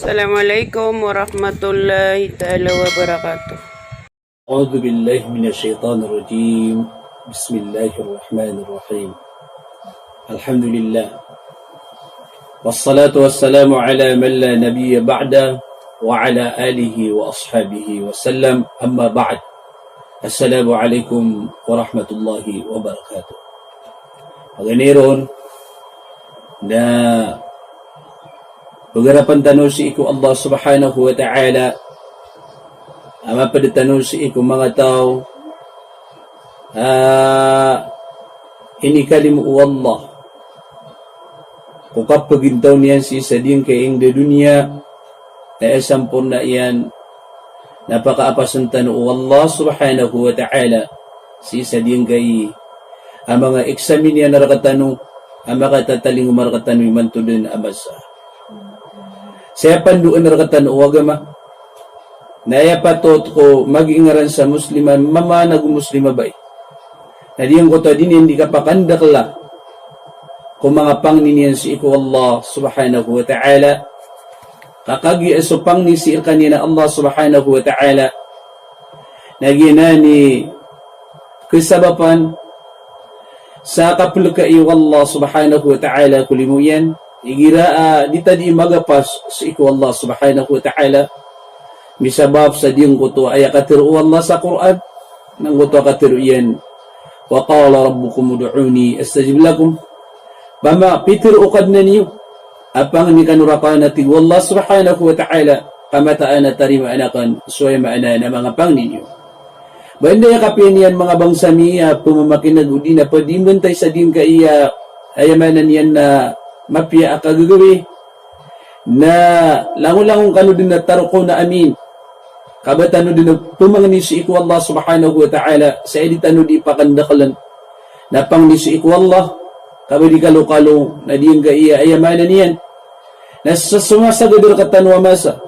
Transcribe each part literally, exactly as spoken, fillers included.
Assalamualaikum warahmatullahi taala wabarakatuh. أعوذ بالله من الشيطان الرجيم. بسم الله الرحمن الرحيم. الحمد لله. والصلاة والسلام على من لا نبي بعده وعلى آله وأصحابه وسلم. أما بعد. السلام عليكم ورحمة الله وبركاته. Paganay ron na pagarapan tano sii ko Allah Subhanahu wa Ta'ala, a mapd tano sii ko manga taw a inikalimo o Allah ko kapagintaw niyan sii sa giyangkai a ingd a doniya, na aya samporna iyan na pakaapasn tano o Allah Subhanahu wa Ta'ala sii sa giyangkai a manga eksamin iyan a rktano a makatatalingoma rktano imanto dn a masa. Sa aya pandoan rktano o agama, na aya patot ko magiingaran sa Muslim a mama ago Muslim a bai, na giyangkoto a di niyan di kapakandakla ko manga pangni niyan sii ko Allah Subhanahu wa Ta'ala. Ka kagiya so pangni sii rkaniyan a Allah Subhanahu wa Ta'ala, na giyanan i kasabapan sa kaplkai o Allah Subhanahu wa Ta'ala ko limo iyan, igira a di ta di magapas sii ko Allah Subhanahu wa Ta'ala, misabap sa giyangkoto a aya katharo o Allah sa Qur'an, na giyangkoto a katharo iyan, "Wa qala rabbukum ud'uni astajib lakum." Pama, pitharo o Kadnan iyo a pangni kano rakn, a tig o Allah Subhanahu wa Ta'ala, ka mataan a tarimaan akn so, aya maana niyan, a manga pangni niyo. Ba anda aya kapiya niyan, manga bangsa mi a pmamakin'g odi na pd i mbantay sa giyangkai a, aya maana niyan, na mapiya a kagagawii, na langolangon kano dn a taroko na amin, ka ba tano dn pmangni sii ko Allah Subhanahu wa Ta'ala sa aya di tano di pakandakln na pangni sii ko Allah, ka ba di kalokalo na giyangkai a, aya maana niyan, na sa somasagad rktano a masa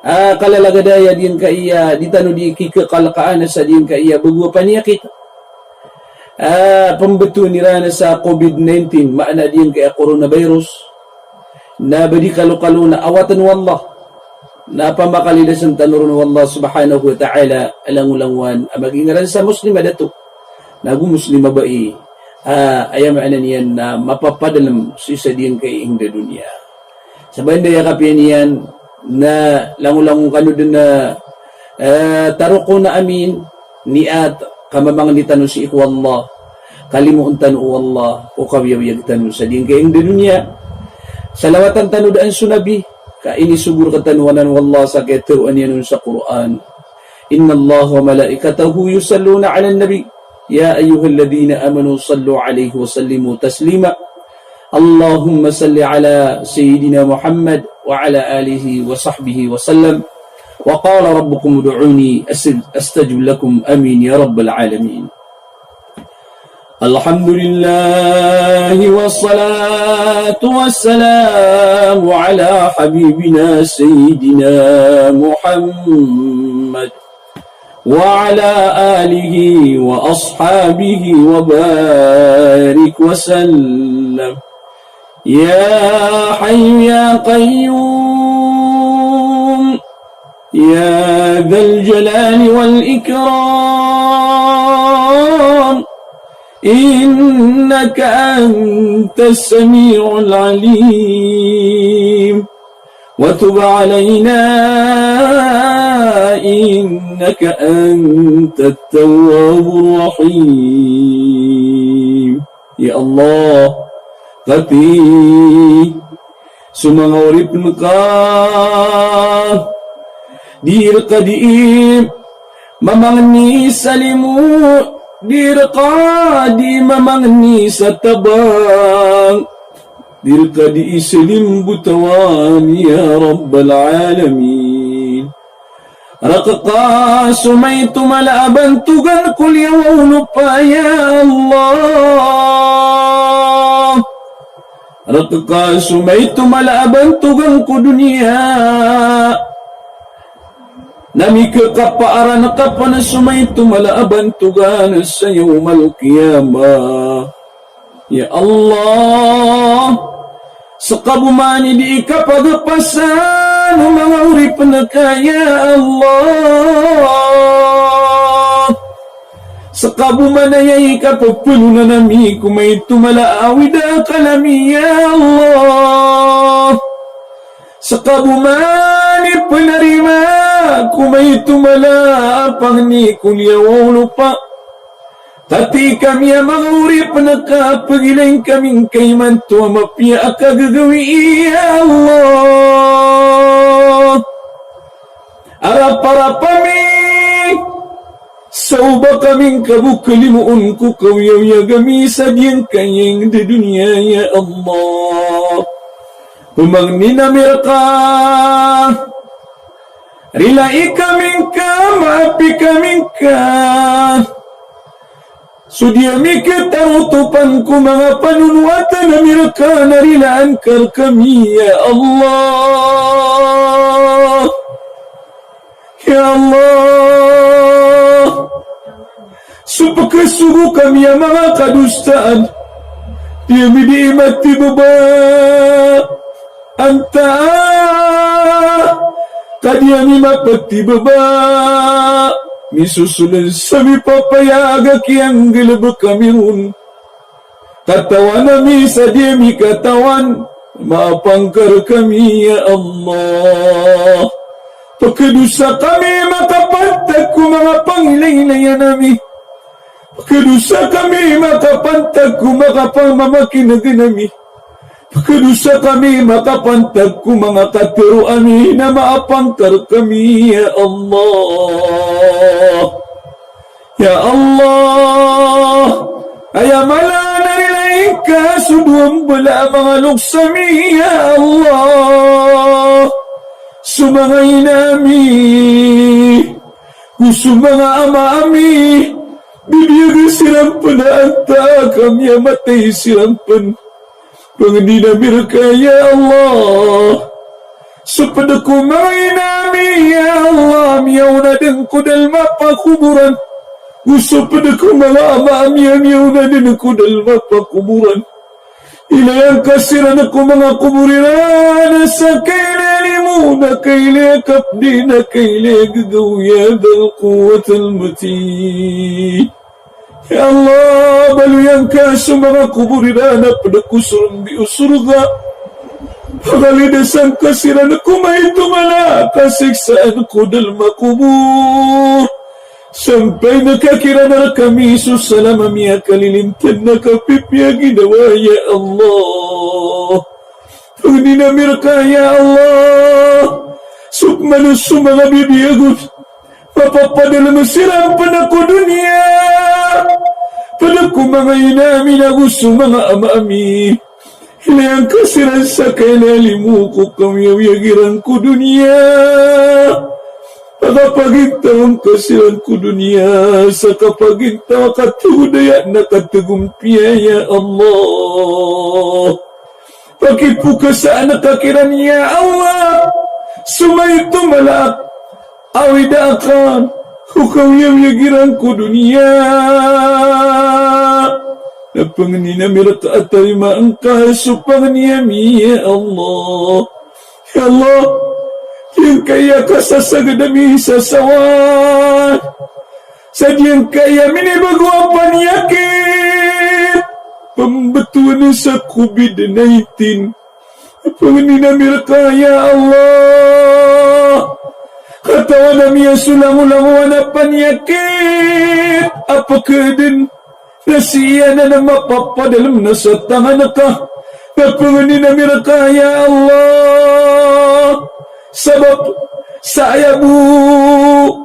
a kalalagadaya, giyangkai a di tano di kikhakalkaan sa giyangkai a bago a paniyakit a pmbtowan iran sa covid nineteen, maana giyangkai a coronavirus, na ba di kalokalo na awatan o Allah, na pamakalidasan tano ron o Allah Subhanahu wa Ta'ala a langolangowan a magiingaran sa Muslim a dato, na ago Muslim a bai, a aya maana niyan na mapapadalm sii sa giyangkai a ingd a doniya. Sa ba anda aya kapiya niyan, na langolangon kano dn a, eh, taroko na amin, niyat, ka mamangni tano sii ko Allah, kalimoon tano o Allah o kawiyawiyag tano sa giyangkai a ingd a doniya. Salawatan tano daan so Nabi, ka inisogo rktano anan o Allah sa kiyatharoa niyan on sa Qur'an. Innallaha wa malaikatahu yusalluna 'alan nabi. Ya ayyuhalladhina amanu sallu 'alayhi wa sallimu taslima. Allahumma salli 'ala sayyidina Muhammad wa 'ala alihi wa sahbihi wa sallam. Wa qala rabbukum ud'uni astajib, astajib lakum. Amin ya rabbal alamin. Alhamdulillah, wassalatu wassalamu ala habibina sayyidina Muhammad wa ala alihi wa ashabihi wa barik wa sallam. Ya Hayyu ya Qayyum, ya Dhal Jalali wal Ikram, innaka antas sami'ul alim. Wa tub alaina innaka antat tawwabur rahim. Ya Allah, katii so manga oripn ka, di rka di mamangni sa limo, di rka di mamangni sa tabang, di rka di salimbotawaan ya rabbal alamin. Rk ka so maito mala a bantogan ko liyawaw o lopa ya Allah. Rk ka so maito mala a bantogan ko doniya. Na mikakapaaran ka pn so maito mala a bantogan sa yawmal qiyamah. Ya Allah, ska bo man i di kapagpasa o manga oripn ka, ya Allah. Ska bo man aya i kapphanonan ami ko maito mala a awida akal ami, ya Allah. Ska bo man i pnarima ko maito mala a pangni ko liyawaw o lopa. Katii kami a manga oripn ka, pgilayn kami ngka imanto a mapiya a kagagawii, ya Allah. Araparap ami sa oba kami ngka bo kalimoon ko kaoyagoyag ami sa giyangkaya ingd a doniya, ya Allah. Pmangnin ami rka, rilai kami ngka, maapi kami ngka. So di ami katarotopan ko manga panonowatan ami rka na rilaan ka rkami, ya Allah. Ya Allah, so pkhasogo kami a manga kadosaan, di ami dii matibaba. Antaa ka di ami mapatibaba, misosolan sa mipapayag a kiyanggalbk ami ron. Katawan ami sa di ami katawan, maapa ngka rkami, ya Allah. Pkhadosa kami makapantag ko manga pangilaylayan ami. Pkhadosa kami makapantag ko manga pamamakinegn ami. Pkhadosa kami makapantag ko manga katharo ami, na maapa ngka rkami, ya Allah. Ya Allah, aya mala na rilai ngka so dowa mbala a manga loks ami, ya Allah. So manga ina ami, go so manga ama ami, bibiyag siran pn antaa ka miyamatay siran pn. Pangnin ami rka, ya Allah. So pd ko manga ina ami, ya Allah, miyaona dn ko dalm a pakoboran. Go so pd ko manga ama ami a miyaona dn ko dalm a pakoboran. Ilaya ngka siran ko manga kobor iran sa kailalimo, na kailaya kapdi, na kailaya gagaw, ya dhal quwwatil matin. Ya Allah, baloya ngka so manga kobor iran a pd ko sorombi o sorga. Pakalidasa ngka siran ko maito mala a kasiksaan ko dalm a kobor. Sampay na kakiran rkami so salam a miyakalilintn a kapipiya ginawa, ya Allah. Pangnin ami rka, ya Allah. So pman so manga bibiyag on, mapapadalm siran pn ko doniya. Pd ko manga ina ami na go so manga ama ami, ilaya ngka siran sa kailalimo ko kaoyagoyag iran ko doniya. Pakapagintaw ngka siran ko doniya sa kapagintaw a kathagod aya na kathagompiya, ya Allah. Pakipokasaan ka kiran, ya Allah, so maito mala a awida akal ko kaoyagoyag iran ko doniya. Na pangnin ami rka a tarimaa ngka so pangni ami, ya Allah. Ya Allah, giyangkaya kasasagad ami sa sawan, sa giyangkaya minibago a paniyakit pmbtowan sa covid nineteen. Pangnin ami rka, ya Allah. Katawan ami a so langolangowan a paniyakit a pkhaadn na sii anan a mapapadalm na sa tangan ka. Na pangnin ami rka, ya Allah, sabap sa aya bo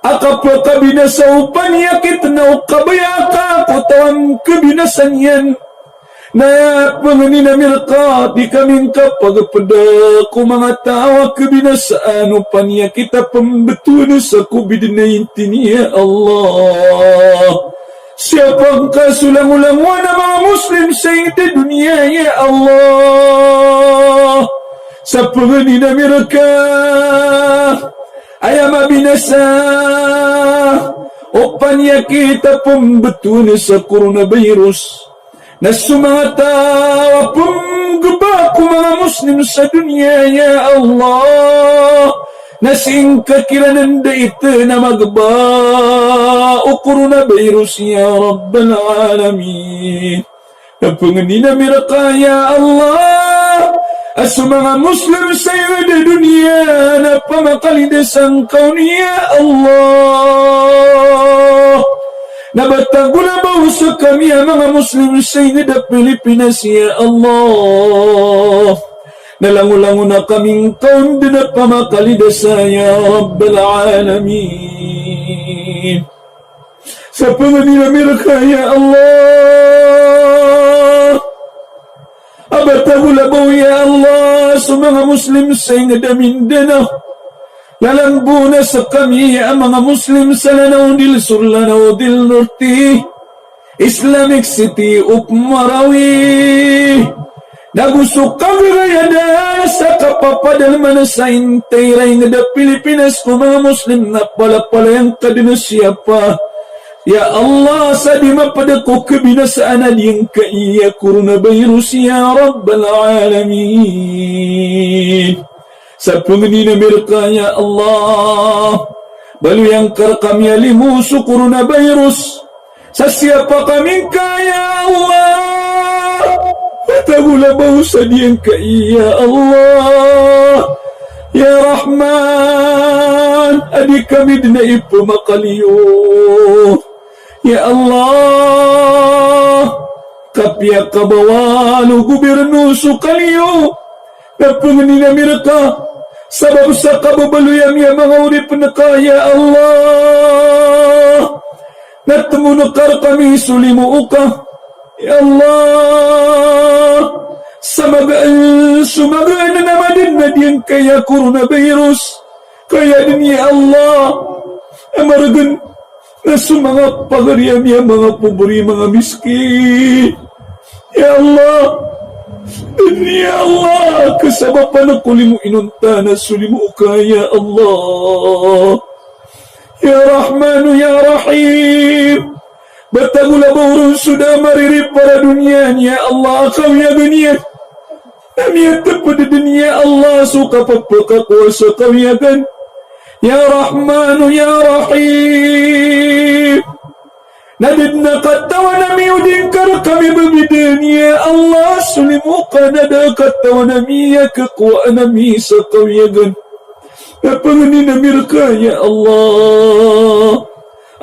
a kapakabinasa o paniyakit na o kabaya ka ko taw a kabinasa niyan. Na pangnin ami rka, di kami ngka pagpda ko manga taw a kabinasaan o paniyakit a pmbtowan sa covid nineteen, ya Allah. Siyapa ngka so langolangowan a manga Muslim sa ingd a doniya, ya Allah. Sa pangnin ami rka, aya mabinasa o paniyakit a pmbtowan sa coronavirus na so manga taw a pmgba ko manga Muslim sa doniya, ya Allah. Na sii ngka kiran anda iten a magba o coronavirus, ya Rabbal Alamin. Na pangnin ami rka, ya Allah, a so manga Muslim sa ingd a doniya na pamakalidasa ngka on, ya Allah. Na ba tagolabaw skami a manga Muslim sa ingd a Pilipinas, ya Allah, na langolangon a kami ngka on dn a pamakalidasa, ya Rabbal Alamin. Sa pangnin ami rka, ya Allah, a ba tagolabaw, ya Allah, so manga Muslim sa ingd a Mindanao. Lalambo na skami a manga Muslim sa Lanao del Sur, Lanao del Norte, Islamic City of Marawi, nago so Cagayan de Oro sa kapapadalman sa intay ran ingd a Pilipinas ko manga Muslim na palapalaya ngka dn siyapa, ya Allah, sa di mapd ko kabinasaan a diyangkai a coronavirus, ya Rabbal Alamin. Sa pangnin ami rka, ya Allah, baloya ngka rkami a limo so coronavirus. Sa siyapa kami ngka, ya Allah, a tagolabaw sa diyangkai, ya Allah. Ya Rahman, a di kami dn a ipmakaliyo. Ya Allah, kapiya kabawal o gobirno so kaliyo, na pangnin ami rka, sabap sa kababaloy ami a manga oripn ka, ya Allah, na tmon ka rkami so limo ka, ya Allah, sa magaan so magaan a madn a diyangkai a coronavirus. Kaya dn, ya Allah, a margn na so manga pagari ami a manga pobri, manga miskin, ya Allah, dn, ya Allah, kasabapan ko limo inonta na so limo ka, ya Allah. Ya Rahmanu, ya Rahim, ba tagolabaw ron so da a mariripara doniya niyan, ya Allah, a kawiyagan iyan. Na miyatpd dn, ya Allah, so kapphakakowa sa kawiyagan. Ya Rahmanu, ya Rahim, na da dn a katawan ami o di ngka rkami babidn, ya Allah, so limo ka na da a katawan ami a kakowaan ami sa kawiyagan. Na pangnin ami rka, ya Allah,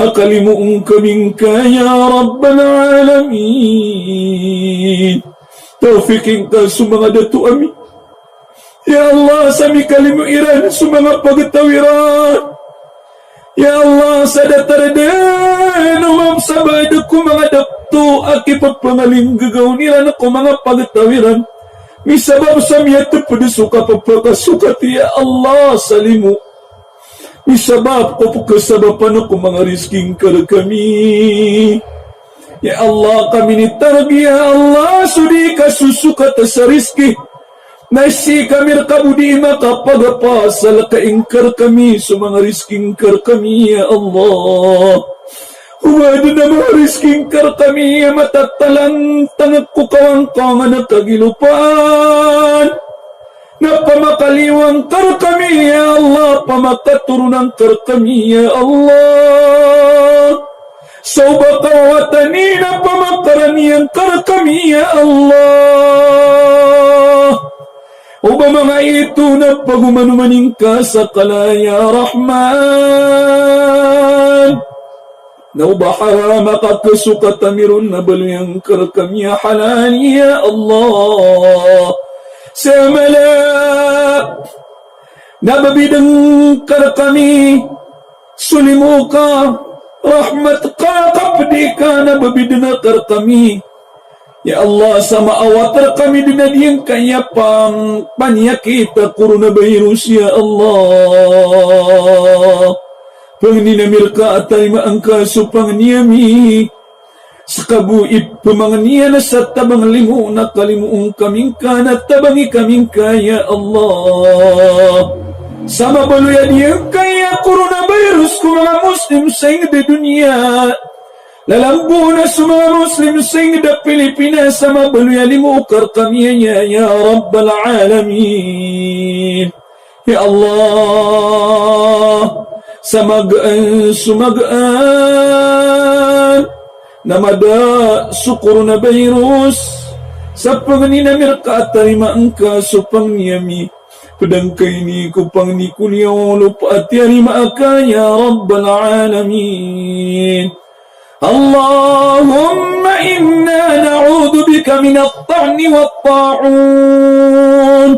a kalimoon kami ngka, ya Rabbal Alamin. Tawfiqi ngka so manga dato ami, ya Allah, sa mikalimo iran so manga pagtaw iran. Ya Allah, sa datar dn o mapsabaad ko manga dakto a kipapngalinggagaw iran ko manga pagtaw iran. Misabap sa miyatpd so kapphakasokat, ya Allah, sa limo. Misabap ko pkhasabapan ko manga rizki ngka rkami. Ya Allah, kami nitarg, ya Allah, so di kasosokat sa rizki. Na sii kami rka bo di makapagapasal ka ingka rkami so manga rizki ngka rkami, ya Allah. Oba adn a manga rizki ngka rkami a matatalangtang ko kawangkawangan a kagilopaan, na pamakaliyowa ngka rkami, ya Allah, pamakatoronan ka rkami, ya Allah. Sa oba kawawatan i na pamakaraniyan ka rkami, ya Allah. Oba manga ito na pagomanoman ingka sa kala, ya Rahman. Na oba haram a kakhasokat ami ron na baloy angka rkami a halal, ya Allah. Sa mala na babidn ka rkami so limo ka, rahmat ka, kapdi ka, na babidn ka rkami, ya Allah, sa maawat rkami dn a diyangkaya pang-, paniyakit a coronavirus, ya Allah. Pangnin ami rka a tarimaan ka so pangni ami. Ska bo ipmangni iyan sa tabang limo na kalimoon kami ngka na tabangi kami ngka, ya Allah. Sa mabaloy a diyangkaya coronavirus ko manga Muslim sa ingd a doniya. Lalambo na so manga Muslim sa ingd a Pilipinas, sa mabaloy a limo ka rkami iyan, ya, ya Rabbal Alamin. Ya Allah, sa magaan so magaan na mada so coronavirus, sa pangnin ami rka a tarimaan ka so pangni ami. Pd angkaini ko pangni ko niyo, lopa a tiyarima aka ya Rabbal Alamin. اللهم إنا نعوذ بك من الطعن والطاعون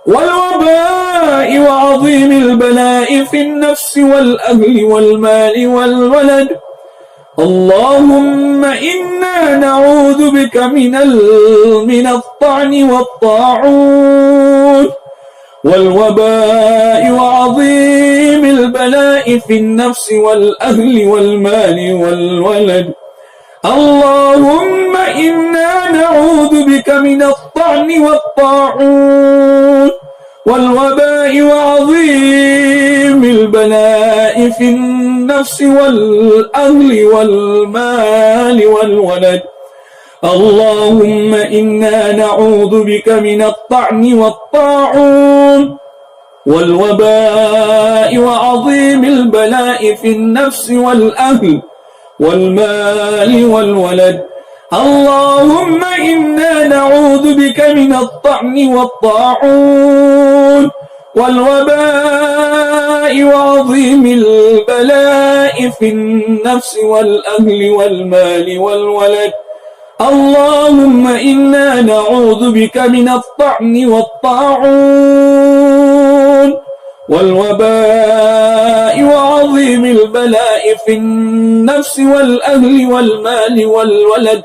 والوباء وعظيم البلاء في النفس والأهل والمال والولد. اللهم إنا نعوذ بك من ال-، من الطعن والطاعون والوباء وعظيم البلاء في النفس والأهل والمال والولد. اللهم إنا نعوذ بك من الطعن والطاعون والوباء وعظيم البلاء في النفس والأهل والمال والولد. اللهم إنا نعوذ بك من الطعن والطاعون والوباء وعظيم البلاء في النفس والأهل والمال والولد. اللهم إنا نعوذ بك من الطعن والطاعون والوباء وعظيم البلاء في النفس والأهل والمال والولد. اللهم إنا نعوذ بك من الطعن والطاعون والوباء وعظيم البلاء في النفس والأهل والمال والولد.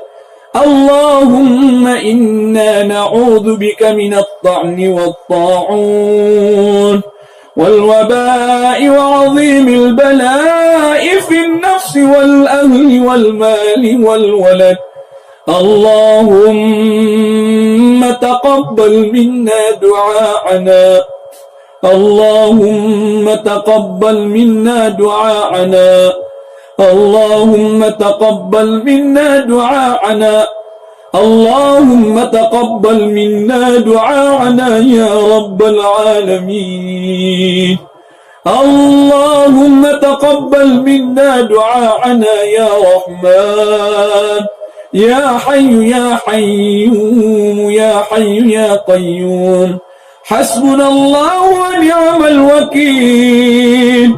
اللهم إنا نعوذ بك من الطعن والطاعون والوباء وعظيم البلاء في النفس والأهل والمال والولد. اللهم تقبل منا دعاءنا. اللهم تقبل منا دعاءنا. اللهم تقبل منا دعاءنا. اللهم تقبل منا دعاءنا يا رب العالمين. اللهم تقبل منا دعاءنا يا رحمن، يا حي يا قيوم، يا حي يا قيوم. حسبنا الله ونعم الوكيل،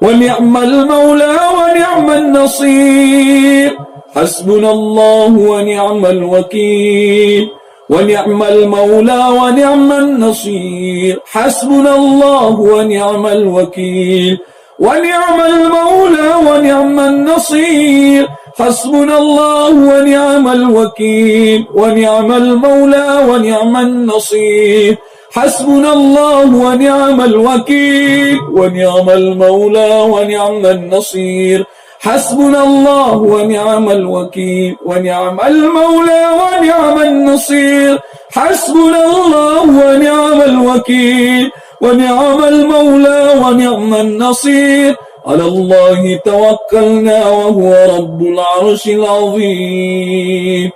ونعم المولى ونعم النصير. حسبنا الله ونعم الوكيل، ونعم المولى ونعم النصير. حسبنا الله ونعم الوكيل، ونعم المولى ونعم النصير. حسبنا الله ونعم الوكيل، ونعم المولى ونعم النصير. حسبنا الله ونعم الوكيل، ونعم المولى ونعم النصير. حسبنا الله ونعم الوكيل، ونعم المولى ونعم النصير. حسبنا الله ونعم الوكيل، ونعم المولى ونعم النصير. على الله توكلنا وهو رب العرش العظيم.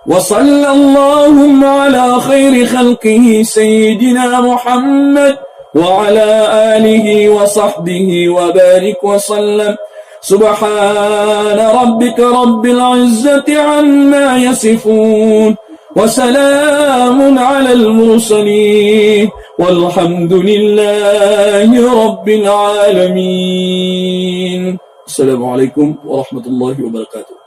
وصلى اللهم على خير خلقه سيدنا محمد وعلى آله وصحبه وبارك وسلم. سبحان ربك رب العزة عما يصفون. وسلام على المرسلين. والحمد لله رب العالمين. السلام عليكم ورحمة الله وبركاته.